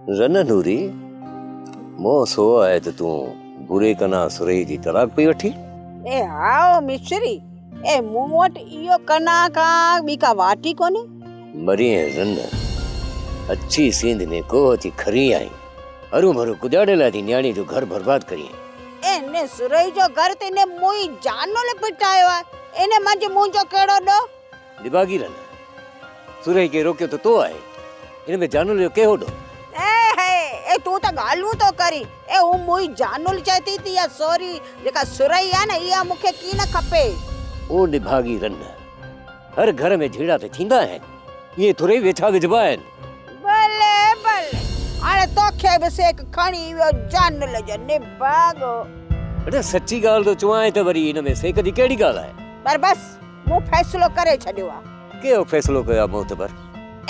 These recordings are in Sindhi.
رن نوري، مون سو آهي ته تون بري ڪنا سرهي جي طلاق پئي وٺين. اي هائو مصري، اي مون وٽ اهو ڪنا کان ٻي ڪا واٽ ئي ڪونهي. مرين رن، اڇي سينڌ ۾ ڪوهه اچي کري آهين. هرون ڀرون ڪجاڙي لاء ٿي نياڻيء جو گهر برباد ڪرين. ان سرهي جو گهر ته ان مون ئي جانول ڦٽايو آهي، ان منجهه منهنجو ڪهڙو ڏوهه؟ نڀاڳي رن، سرهي کي روڪيو ته تو آهي، ان ۾ جانول جو ڪهڙو ڏوهه؟ اي هي، اي تون ته ڳالهيون ٿو ڪرين، اي هو مون ئي جانول چئي ٿي ته اها سوري جيڪا سرهي آهي نه، اها مون کي ڪين کپي. او نڀاڳي رن، هر گهر ۾ جهيڙا ته ٿيندا آهن، ائين ٿورئي ويڇا وجهبا آهن. ڀلي ڀلي، هاڻي توکي به سيڪ کڻي ويو جانل جو نڀاڳو. اڙي سچي ڳالهه ٿو چوانء ته وري ان ۾ سيڪ جي ڪهڙي ڳالهه آهي. پر بس مون فيصلو ڪري ڇڏيو آهي. ڪهڙو فيصلو ڪيو آهي معتبر؟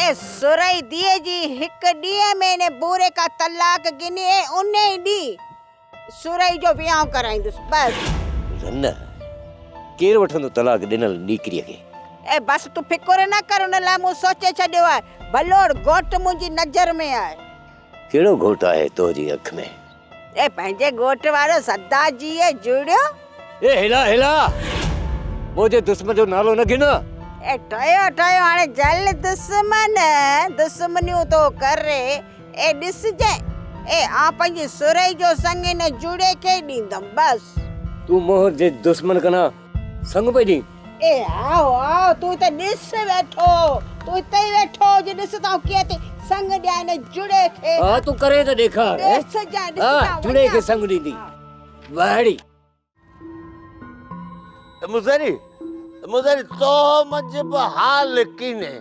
اي سرهي ڌيء جي هڪ ڏينهن ۾ ان بوري کان طلاق گهني ۽ انهي ڏينهن سرهي جو ويانهه ڪرائيندس بس. رن، ڪير وٺندو طلاق ڏنل ڏيڪريء کي؟ اي بس تون فڪر نه ڪر ان لاء مون سوچي ڇڏيو آهي. ڀلوڙ گهوٽ منهنجي نظر ۾ آهي. ڪهڙو گهوٽ آهي تو جي اک ۾؟ اي پنهنجي ڳوٺ وارو سدا جيئي جڙيو. اي هيلا هيلا! منهنجي دشمن جو نالو نه گهن. اي ٺهيو ٺهيو هاڻي جل دشمن دشمنيون ٿو ڪري. اي ڏسجانء، اي آء پنهنجي سرهي جو سڱ هن جڙي کي ئي ڏيندم، بس. تون منهن جي دشمن ڪنا سڱ پئي ڏين؟ اي آء آء، تون هتي ڏس ويٺو، تون هتي ئي ويٺو هج، ڏس ته آئون ڪيئن ٿي سڱ ڏيان هن جڙي کي. ها، تون ڪري ته ڏيکار. ڏسجانء، ڏسجانء، ها، جڙي کي سڱ ڏيندي. واهڙي. مزري مزري تو منجھ به حال ڪينهي،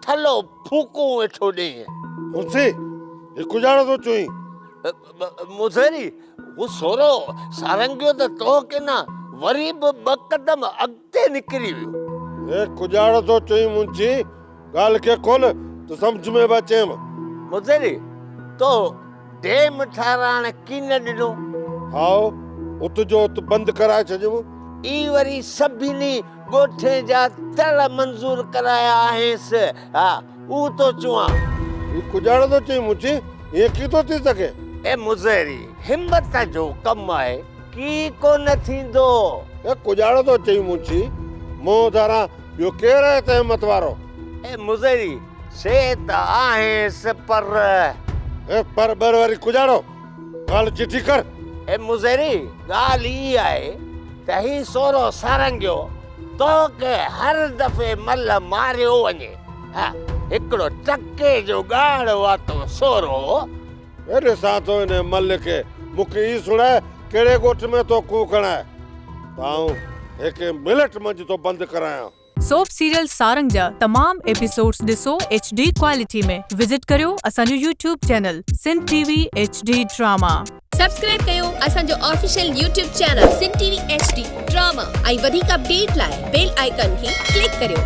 ٺلهو ڦوڪون ويٺو ڏئين. منشي، هي ڪجاڙو ٿو چوين؟ مزري، هو سورو سارنگيو ته تو ڪنا وري به ٻه قدم اڳتي نڪري ويو. هي ڪجاڙو ٿو چوين منشي، ڳالهه کي کول ته سمجهه ۾ به اچيم. مزري، تو ڊيم ٺهرائڻ ڪين ڏنو؟ هائو، ات جو ات بند ڪرائي ڇڏيم. ئي وري سڀني ڳوٺين جا تڙ منظور ڪرايا آهينس. ها، اهو ٿو چوان. هي ڪجاڙو ٿو چئين منشي، ائين ڪيئن ٿو ٿي سگهي؟ اي مظاهري، همت جو ڪم آهي، ڪي ڪونه ٿيندو. اي ڪجاڙو ٿو چئين منشي، منهن ڌاران ٻيو ڪير آهي ته همت وارو؟ اي مظاهري، سي ته آهينس پر. اي پر ٻر واري ڪجاڙو، ڳالهه چٺي ڪر. اي مظهري، ڳالهه هي آهي ته هي سورو سارنگيو توکي هر دفعي ملهه ماريو وڃي. ها، هڪڙو ٽڪي جو ڳاڙهه واتو سورو. اي ڏسان ٿو انهي ملهه کي، مون کي هي سڻاء ڪهڙي ڳوٺ ۾ ٿو کوهه کڻائي ته آئون هيڪي ملٽ منجهه ٿو بند ڪرايان. سوپ سيريل سارنگ جا تمام ايپيسوڊس ڏسو ايڇ ڊي ڪوالٽي ۾ وزٽ ڪريو اسان جو YouTube channel Sindh T V H D drama. Subscribe ڪيو اسان جو official YouTube channel Sindh T V H D drama ۽ وڌيڪ اپڊيٽ لاء بيل آئيڪان کي ڪلڪ ڪريو.